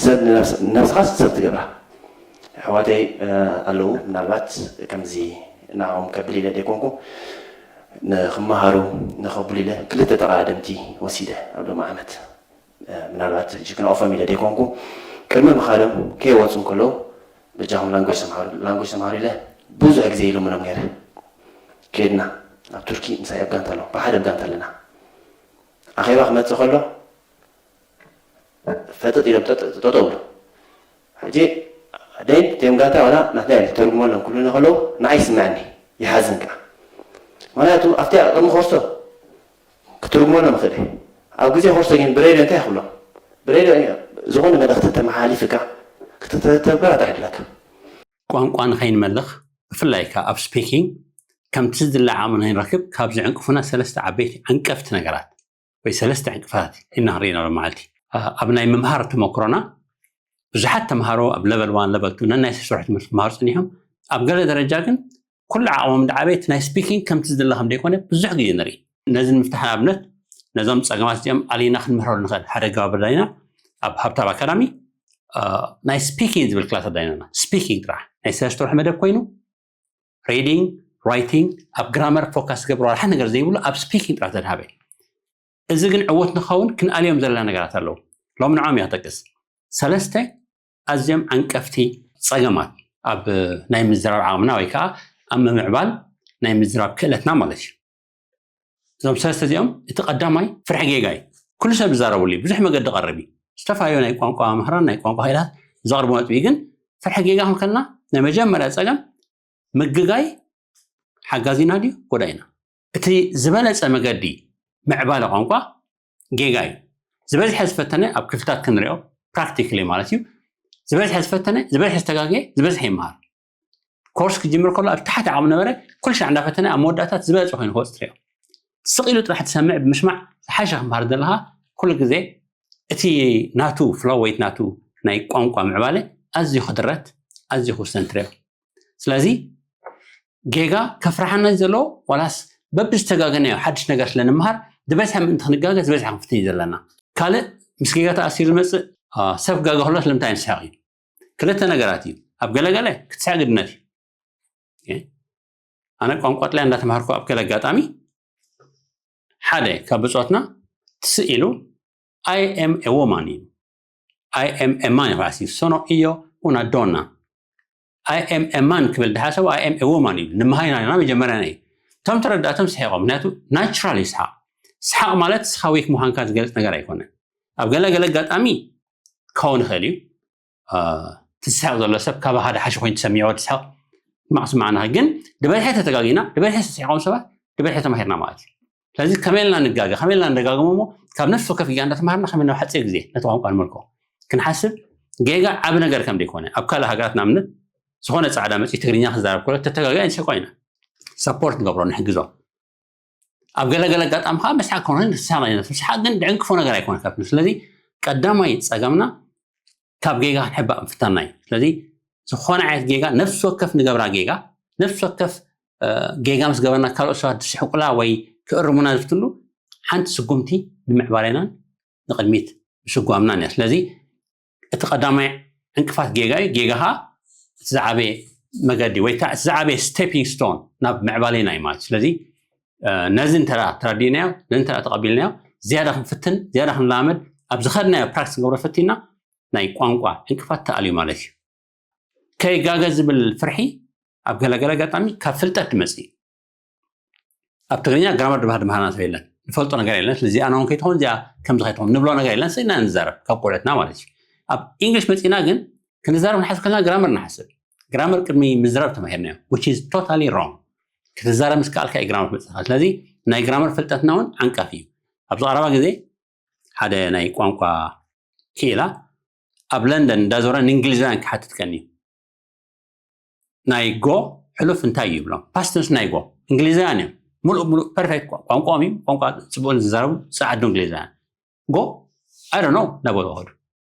ሰብ ንነብስ- ንነብስኻስ ሰብ ትገብራ። ኣሕዋተይ ኣለዉ፣ ምናልባት ከምዚ ንዕኦም ከብል ኢለ ደይኮንኩ፣ ንክመሃሩ ንኸብሉ ኢለ ክልተ ተቓደምቲ ወሲደ ኣብ ሎሚ ዓመት። ምናልባት ሕጂ ክነቕፎም ኢለ ደይኮንኩ፣ ቅድሚ ምኻዶም ከይወፁ እንከለዉ በጃኹም ላንጎጅ ተምሃሩ፣ ላንጎጅ ተምሃሩ ኢለ ብዙሕ ግዜ ኢሎምሎም ነይረ። ከድና ኣብ ቱርኪ ምሳይ ኣብ ጋንታ ኣለዉ፣ ብሓደ ኣብ ጋንታ ኣለና። ኣኼባ ክመፅእ ከሎ ፈጥጥ ኢሎም ጠጠው ብሎ። ሕጂ ደይን ቴምጋታ ዋላ ናትና ተርጉመሎም ክብሉ ከለዉ ንዓይ ይስምዐኒ፣ ይሓዝን ከዓ። ምክንያቱ ኣብቲ ቅድሚ ኮርሶ ክትርጉመሎም ይኽእል እየ። ኣብ ግዜ ኮርሶ ግን ብሬድዮ እንታይ ክብሎም? ብሬድዮ ዝኾነ መልእኽቲ ተመሓላሊፍካ ክትተተግብር ኣታ ዕድለካ። ቋንቋ ንኸይንመልኽ ብፍላይ ከ ኣብ ስፒኪንግ ከምቲ ዝድለ ዓቕሚ ንኸይንረክብ ካብ ዝዕንቅፉና ሰለስተ ዓበይቲ ዓንቀፍቲ ነገራት ወይ ሰለስተ ዕንቅፋታት ኢና ንርኢ ኢና ሎም መዓልቲ ኣብ ናይ ምምሃር ተመክሮና ብዙሓት ተምሃሮ ኣብ ለቨል ዋን ለቨል ቱ ነናይ ስራሕ ትምህርቲ ክምሃሩ ፀኒሖም ኣብ ገለ ደረጃ ግን ኩሉ ዓቕሞም እንዳዓበየ እቲ ናይ ስፒኪንግ ከምቲ ዝድለ ከም ደይኮነ ብዙሕ ግዜ ንርኢ ነዚ ንምፍታሕ ንኣብነት ነዞም ፀገማት እዚኦም ኣሊና ክንምህረሉ ንኽእል ሓደ ገባብ ዳይና ኣብ ሃብታብ ኣካዳሚ ናይ ስፒኪንግ ዝብል ክላስ ኣዳይናና ስፒኪንግ ጥራሕ ናይ ሰለስተ ወርሒ መደብ ኮይኑ ሪዲንግ ራይቲንግ ኣብ ግራመር ፎካስ ዝገብር ዋላ ሓደ ነገር ዘይብሉ ኣብ ስፒኪንግ ጥራሕ ዘድሃበ እዚ ግን ዕወት ንኸውን ክንኣልዮም ዘለና ነገራት ኣለዉ ሎም ንዖም እያ ክጠቅስ ሰለስተ ኣዝዮም ዓንቀፍቲ ፀገማት ኣብ ናይ ምዝራብ ዓቕምና ወይ ከዓ ኣብ ምምዕባል ናይ ምዝራብ ክእለትና ማለት እዩ እዞም ሰለስተ እዚኦም እቲ ቀዳማይ ፍርሒ ጌጋ እዩ ኩሉ ሰብ ዝዛረብሉ እዩ ብዙሕ መገዲ ቀርብ እዩ ዝተፈላለዩ ናይ ቋንቋ መምህራን ናይ ቋንቋ ክእላት ዘቕርቡ ነጥቢ ግን ፍርሒ ጌጋ ክንከልና ናይ መጀመርያ ፀገም ምግጋይ ሓጋዚና ድዩ ጎዳይና እቲ ዝበለፀ መገዲ ምዕባለ ቋንቋ ጌጋ እዩ ዝበዝሐ ዝፈተነ ኣብ ክፍልታት ክንሪኦ ፕራክቲካሊ ማለት እዩ ዝበዝሐ ዝፈተነ ዝበዝሐ ዝተጋገየ ዝበዝሐ ይመሃር ኮርስ ክጅምር ከሎ ኣብ ታሕቲ ዓቕሚ ነበረ ኩሉ ሻዕ እንዳፈተነ ኣብ መወዳእታት ዝበለፀ ኮይኑ ክወፅ ትሪኦ ስቕ ኢሉ ጥራሕ ትሰምዕ ብምስማዕ ዝሓሸ ክምሃር ዘለካ ኩሉ ግዜ እቲ ናቱ ፍሎ ወይ ናቱ ናይ ቋንቋ ምዕባለ ኣዝዩ ክድረት ኣዝዩ ክውሰን ትሪኦ ስለዚ ጌጋ ከፍርሓና እዩ ዘለዎ ዋላስ በብዝተጋገናዮ ሓድሽ ነገር ስለ ንምሃር ዝበዝሐ ምእንቲ ክንጋገ ዝበዝሐ ክንፍትን እዩ ዘለና ካልእ ምስ ጌጋ ተኣሲሩ ዝመፅእ ሰብ ክጋገ ከሎ ስለምንታይ ንስሕቕ እዩ ክልተ ነገራት እዩ ኣብ ገለገለ ክትስሕቕ ግድነት እዩ ኣነ ቋንቋ ጥልያን እንዳተምሃርኩ ኣብ ገለ ኣጋጣሚ ሓደ ካብ ብፆትና ትስእ ኢሉ I am a woman እዩ I am a man ይባሲ sono io una donna I am a man ክብል ድሓሰቡ I am a woman እዩ ንምሃይና ኢና መጀመርያ ናይ እቶም ተረዳእቶም ስሒቆም ምክንያቱ ናቹራል ይስሓቅ ስሓቅ ማለት ስኻ ዊክ ምዃንካ ዝገልፅ ነገር ኣይኮነ ኣብ ገለ ገለ ኣጋጣሚ ክኸውን ይኽእል እዩ ትስሕቕ ዘሎ ሰብ ካብ ሓደ ሓሽ ኮይኑ ትሰሚዖ ትስሕቕ ማዕስማዕና ግን ድበዝሐ ተተጋጊና ድበዝሐ ተስሒቆም ሰባት ድበዝሐ ተማሂርና ማለት እዩ ስለዚ ከመልና ንጋገ ከመልና ንደጋግሞ ሞ ካብ ነፍሲ ወከፍ ጌጋ እንዳተማሃርና ከመልና ሓፂር ግዜ ነቲ ቋንቋ ንመልኮ ክንሓስብ ጌጋ ዓብ ነገር ከም ደይኮነ ኣብ ካልእ ሃገራት ንኣብነት ዝኾነ ፃዕዳ መፂ ትግርኛ ክዛረብ ከሎ ተተጋገ ንስቆ ኢና ሰፖርት ንገብሮ ንሕግዞ ኣብ ገለገለ ኣጋጣሚ ከዓ መስሓቅ ከሆነ ንስሓቅ ኢና መስሓቅ ግን ድዕንክፎ ነገር ኣይኮነ ካብ ስለዚ ቀዳማይ ፀገምና ካብ ጌጋ ክንሕባእ ምፍታና እዩ ስለዚ ዝኾነ ዓይነት ጌጋ ነፍሲ ወከፍ ንገብራ ጌጋ ነፍሲ ወከፍ ጌጋ ምስ ገበርና ካልኦት ሰባት ዝስሕቁላ ወይ ክእርሙና ዝፍትሉ ሓንቲ ስጉምቲ ንምዕባሌናን ንቕድሚት ምስጓምናን እያ ስለዚ እቲ ቀዳማይ ዕንቅፋት ጌጋ እዩ ጌጋ ከዓ እቲ ዝዓበየ መገዲ ወይ ከዓ እቲ ዝዓበየ ስቴፒንግ ስቶን ናብ ምዕባሌና እዩ ማለት ስለዚ ነዚ እንተ ተረዲእናዮ ነዚ እንተ ተቐቢልናዮ ዝያዳ ክንፍትን ዝያዳ ክንላመድ ኣብ ዝኸድናዮ ፕራክቲስ ንገብሮ ፈቲና ናይ ቋንቋ ዕንቅፋት ተኣልዩ ማለት እዩ ከይጋገ ዝብል ፍርሒ ኣብ ገለገለ ኣጋጣሚ ካብ ፍልጠት ትመፅእ ኣብ ትግርኛ ግራመር ድባህ ድምሃርና ሰብ የለን ንፈልጦ ነገር የለን ስለዚ ኣነ እውን ከይትኸውን እዚኣ ከምዚ ከይትኸውን ንብሎ ነገር የለን ስኢና ንዛረብ ካብ ቆልዕትና ማለት እዩ ኣብ ኢንግሊሽ መፂና ግን ክንዛረብ ንሓስብ ከለና ግራመር ንሓስብ ግራመር ቅድሚ ምዝራብ ተማሂርናዮ which is totally wrong ክትዛረብ ምስ ከኣልካ እዩ ግራመር ክመፅኻ ስለዚ ናይ ግራመር ፍልጠትና እውን ዓንቃፊ እዩ ኣብዚ ቀረባ ግዜ ሓደ ናይ ቋንቋ ክኢላ ኣብ ለንደን እንዳዞረ ንእንግሊዛውያን ክሓትት ቀኒ ናይ ጎ ሕሉፍ እንታይ እዩ ይብሎም ፓስትንስ ናይ ጎ እንግሊዛውያን እዮም ሙሉእ ሙሉእ ፐርፌክት ቋንቋኦም እዩ ቋንቋ ፅቡቅ ዝዛረቡ ፃዓዱ እንግሊዛውያን ጎ ኣይ ነው እንዳበሉ ከዱ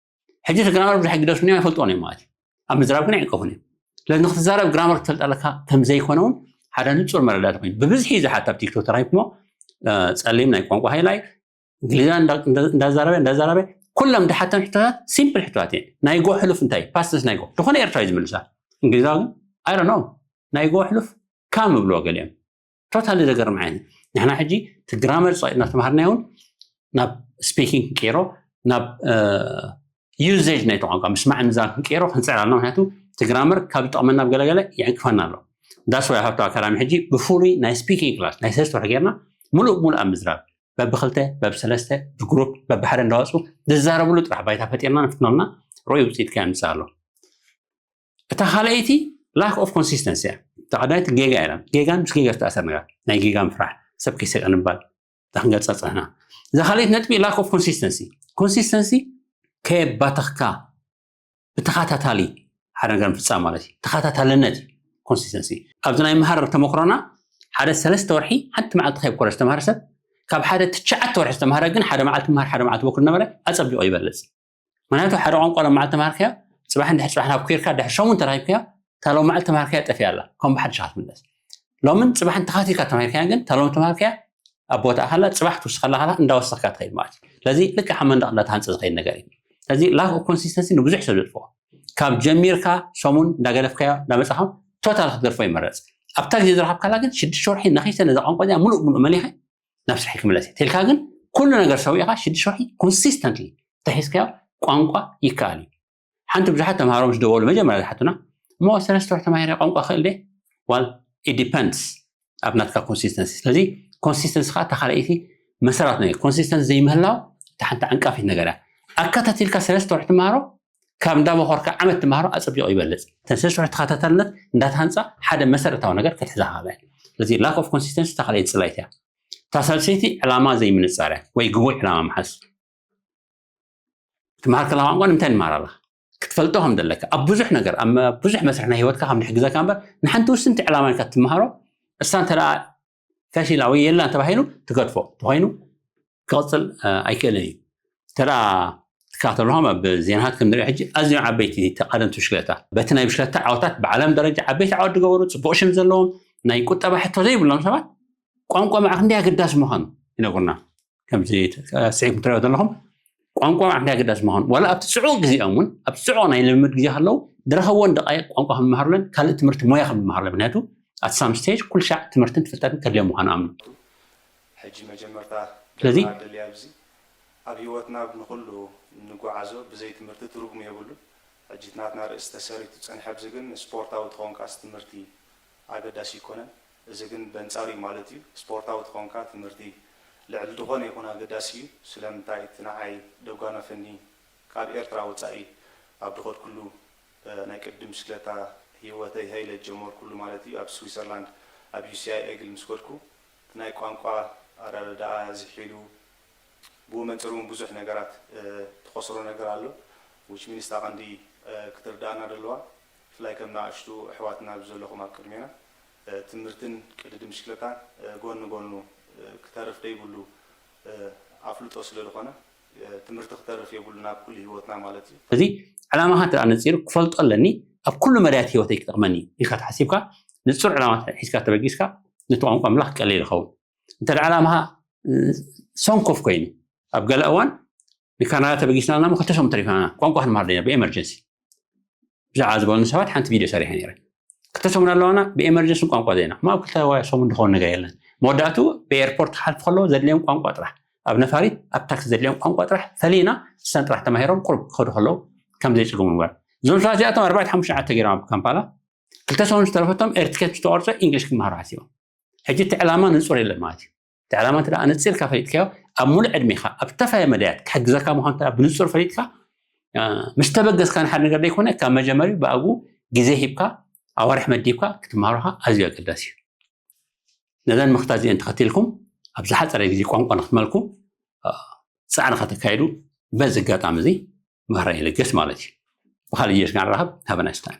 ሕጂ እቲ ግራመር ብዙሕ ግደሱኒ ኣይፈልጥዎን እዮም ማለት እዩ ኣብ ምዝራብ ግን ኣይዕቀፉን እዮም ስለዚ ንክትዛረብ ግራመር ክትፈልጥ ኣለካ ከምዘይኮነ እውን ሓደ ንፁር መረዳእቲ ኮይኑ ብብዝሒ ዝሓት ኣብ ቲክቶክ ተራኪብሞ ፀሊም ናይ ቋንቋ ሃይላይ እንግሊዝኛ እንዳዛረበ እንዳዛረበ ኩሎም ዝሓቶም ሕቶታት ሲምፕል ሕቶታት እየን። ናይ ጎ ሕሉፍ እንታይ? ፓስት ተንስ ናይ ጎ ዝኾነ ኤርትራዊ ዝምልሳ። እንግሊዛዊ ግን ኣይ ዶንት ኖ፣ ናይ ጎ ሕሉፍ ካም ይብልዎ ገሊኦም። ቶታሊ ዘገርም ዓይነት። ንሕና ሕጂ እቲ ግራመር ጸቂጥና ተማሃርናዮ እውን ናብ ስፒኪንግ ክንቀይሮ፣ ናብ ዩዜጅ ናይቲ ቋንቋ ምስማዕ ንዛ ክንቀይሮ ክንጽዕር ኣለና። ምክንያቱ እቲ ግራመር ካብ ዝጠቕመና ኣብ ገለገለ የዕንቅፈና ኣሎ። ዳስ ዋይ ሃብታው ኣካዳሚ ሕጂ ብፍሉይ ናይ ስፒኪንግ ክላስ ናይ ሰለስተ ወርሒ ጌርና፣ ሙሉእ ብሙሉእ ኣብ ምዝራብ፣ በብክልተ በብሰለስተ ብግሩፕ በብሓደ እንዳወፁ ዝዛረብሉ ጥራሕ ባይታ ፈጢርና ንፍትኖልና ርኡይ ውፅኢት ከየምፅእ ኣሎ። እታ ካልኣይቲ ላክ ኦፍ ኮንሲስተንሲ እያ። እታ ቀዳመይቲ ጌጋ እያ። ጌጋን ምስ ጌጋ ዝተኣሰር ነገር፣ ናይ ጌጋ ምፍራሕ፣ ሰብ ከይሰቀ ንባል፣ እታ ክንገልፃ ፀንሕና። እዛ ካልኣይቲ ነጥቢ ላክ ኦፍ ኮንሲስተንሲ። ኮንሲስተንሲ ከየባተኽካ ብተኸታታሊ ሓደ ነገር ምፍፃም ማለት እዩ። ተኸታታልነት እዩ ኮንሲስተንሲ። ኣብዚ ናይ ምሃር ተመክሮና ሓደ ሰለስተ ወርሒ ሓንቲ መዓልቲ ከየብኮረ ዝተምሃረ ሰብ ካብ ሓደ ትሽዓተ ወርሒ ዝተምሃረ ግን ሓደ መዓልቲ ምሃር ሓደ መዓልቲ ወክር ነበረ ኣፀቢቑ ይበልፅ። ምክንያቱ ሓደ ቋንቋ ሎም መዓልቲ ተማሃርካዮ፣ ፅባሕ እንድሕር ፅባሕ ናብ ኬርካ ድሕሪ ሸሙን ተራኪብካዮ፣ እታ ሎም መዓልቲ ተማሃርካዮ ጠፊኣ ኣላ፣ ከም ብሓድሽ ክትምለስ። ሎምን ፅባሕን ተኻቲልካ ተማሂርካዮ ግን እታ ሎም ተማሃርካዮ ኣብ ቦታ ካላ ፅባሕ ክትውስኸላ ካላ እንዳወሰኽካ ትኸይድ ማለት እዩ። ስለዚ ልክዕ ካብ መንደቕ እንዳተሃንፀ ዝኸይድ ነገር እዩ። ስለዚ ላክ ኦፍ ኮንሲስተንሲ ንብዙሕ ሰብ ዘጥፍኦ፣ ካብ ጀሚርካ ሰሙን እንዳገደፍካዮ እንዳመፃኻ ቶታል ክትገድፎ ይመረፅ። ኣብታ ግዜ ዝረኸብካላ ግን ሽዱሽተ ወርሒ ነኺሰ ነዛ ቋንቋ እዚኣ ሙሉእ ሙሉእ መሊኸ ናብ ስርሒ ክምለስ እየ ተልካ ግን ኩሉ ነገር ሰዊእኻ ሽዱሽተ ወርሒ ኮንሲስተንትሊ ተሒዝካዮ ቋንቋ ይከኣል እዩ። ሓንቲ ብዙሓት ተምሃሮ ምስ ደወሉ መጀመርያ ዝሓቱና እሞ ሰለስተ ወርሒ ተማሂረ ቋንቋ ክእል ደ ዋል ዲፐንድስ ኣብ ናትካ ኮንሲስተንሲ። ስለዚ ኮንሲስተንሲ ከዓ ተካልኣይቲ መሰራት ነገር ኮንሲስተንሲ ዘይምህላው እቲ ሓንቲ ዓንቃፊት ነገር እያ። ኣከታቲልካ ሰለስተ ወርሒ ትምሃሮ ካብ እንዳበኮርካ ዓመት ትምሃሮ ኣፀቢቑ ይበልፅ። እተን ሰለስተ ወርሒ ተኸታታልነት እንዳተሃንፃ ሓደ መሰረታዊ ነገር ክትሕዛ ክኣላ እያ። ስለዚ ላክ ኦፍ ኮንሲስተንሲ ተካልኣይቲ ፅላይት እያ። እታ ሳልሰይቲ ዕላማ ዘይምንፃር እያ ወይ ግጉይ ዕላማ ምሓዝ። ትምሃር ከላ ቋንቋ ንምንታይ ንመሃር ኣለካ? ክትፈልጦ ከም ዘለካ ኣብ ብዙሕ ነገር ኣብ ብዙሕ መስርሕ ናይ ህይወትካ ከም ንሕግዘካ እምበር ንሓንቲ ውስንቲ ዕላማ ኢልካ ትምሃሮ እሳ እንተ ፈሺላ ወይ የላን ተባሂሉ ትገድፎ ተኮይኑ ክቕፅል ኣይክእልን እዩ። እንተ ትከታተልኹም ኣብ ዜናታት ከም ንሪኦ ሕጂ ኣዝዮም ዓበይቲ ተቓደምቲ ብሽክለታ በቲ ናይ ብሽክለታ ዓወታት ብዓለም ደረጃ ዓበይቲ ዓወት ዝገበሩ ፅቡቕ ሽም ዘለዎም ናይ ቁጠባ ሕቶ ዘይብሎም ሰባት ቋንቋ መዓ ክንደይ ኣገዳሲ ምዃኑ ይነግሩና። ከምዚ ስዒብ ትሪኦ ዘለኹም ቋንቋ መዓ ክንደይ ኣገዳሲ ምዃኑ ዋላ ኣብቲ ፅዑቕ ግዜኦም እውን ኣብቲ ፅዑቕ ናይ ልምምድ ግዜ ከለዉ ዝረኸብዎን ደቃይቕ ቋንቋ ከምምሃሩለን ካልእ ትምህርቲ ሞያ ከምምሃሩለን ምክንያቱ ኣት ሳም ስቴጅ ኩሉ ሻዕ ትምህርትን ፍልጠትን ከድልዮም ምዃኑ ኣምኑ። ሕጂ መጀመርታ ስለዚ ደሊ ኣብዚ ኣብ ህይወትና ንኹሉ እንጓዓዞ ብዘይ ትምህርቲ ትርጉም የብሉን። ሕጂ ናትና ርእሲ ተሰሪቱ ፀንሐ ኣብዚ ግን ስፖርታዊ ተኾንካስ ትምህርቲ ኣገዳሲ ይኮነን። እዚ ግን በንፃሩ እዩ ማለት እዩ። ስፖርታዊ ተኾንካ ትምህርቲ ልዕሊ ዝኾነ ይኹን ኣገዳሲ እዩ። ስለምንታይ እቲ ንዓይ ደጓነፈኒ ካብ ኤርትራ ወፃኢ ኣብ ድኸድኩሉ ናይ ቅድድም ብሽክለታ ህይወተይ ሃይለ ጀመርኩሉ ማለት እዩ። ኣብ ስዊዘርላንድ ኣብ ዩ ሲ ኣይ ኤግል ምስ ከድኩ እቲ ናይ ቋንቋ ኣረዳድኣ ዝሒሉ ብኡ መንፅር እውን ብዙሕ ነገራት ትኸስሮ ነገር ኣሎ። ዊች ሚንስ እታ ቀንዲ ክትርዳእና ደለዋ ብፍላይ ከም ንኣሽቱ ኣሕዋትና ኣብዚ ዘለኹም ኣብ ቅድሜና ትምህርትን ቅድድም ብሽክለታን ጎኒ ጎኑ ክተርፍ ደይብሉ ኣፍልጦ ስለ ዝኾነ ትምህርቲ ክተርፍ የብሉን ኣብ ኩሉ ህይወትና ማለት እዩ። እዚ ዕላማኻ እንተ ነፂሩ ክፈልጦ ኣለኒ ኣብ ኩሉ መዳያት ህይወተይ ክጠቕመኒ ኢልካ ተሓሲብካ ንፁር ዕላማ ሒዝካ ተበጊስካ ነቲ ቋንቋ ምላኽ ቀሊል ይኸውን። እንተ ዕላማኻ ሰንኮፍ ኮይኑ ኣብ ገለ እዋን ንካናዳ ተበጊስና ኣለና ክልተ ሰሙን ተሪፋና ቋንቋ ክንምሃር ዲና ብኤመርጀንሲ ብዛዕባ ዝበሉኒ ሰባት ሓንቲ ቪድዮ ሰሪሐ ነይረ። ክልተ ሰሙን ኣለዋና ብኤመርጀንሲ ቋንቋ ዜና እሞ ኣብ ክልተ ሰሙን ዝኸውን ነገር የለን። መወዳእቱ ብኤርፖርት ክሓልፉ ከለዉ ዘድልዮም ቋንቋ ጥራሕ ኣብ ነፋሪት ኣብ ታክሲ ዘድልዮም ቋንቋ ጥራሕ ፈሊና እሳን ጥራሕ ተማሂሮም ቁሩብ ክኸዱ ከለዉ ከም ዘይፅገሙ ምግባር። እዞም ሰባት እዚኣቶም ኣርባዕተ ሓሙሽተ ዓመት ተገይሮም ኣብ ካምፓላ ክልተ ሰሙን ዝተረፈቶም ኤርትኬት ዝተቆርፀ ኢንግሊሽ ክመሃሩ ሓሲቦም። ሕጂ እቲ ዕላማ ንፁር የለን ማለት እዩ። እቲ ዕላማ እንተ ኣነፂርካ ፈሊጥካዮ ኣብ ሙሉእ ዕድሜኻ ኣብ ዝተፈላለየ መዳያት ክሕግዘካ ምዃኑ እንተ ብንፁር ፈሊጥካ ምስ ተበገስካ ንሓደ ነገር ዘይኮነ ካብ መጀመሪኡ ብኣግኡ ግዜ ሂብካ ኣዋርሕ መዲብካ ክትመሃሮኻ ኣዝዩ ኣገዳሲ እዩ። ነዘን ምኽታት እዚአን ተኸቲልኩም ኣብ ዝሓፀረ ግዜ ቋንቋ ንክትመልኩ ፃዕሪ ከተካይዱ በዚ ኣጋጣሚ እዚ ምኽረይ ይልግስ ማለት እዩ። ብኻልእ ጀሽ ንራኸብ። Have a nice time።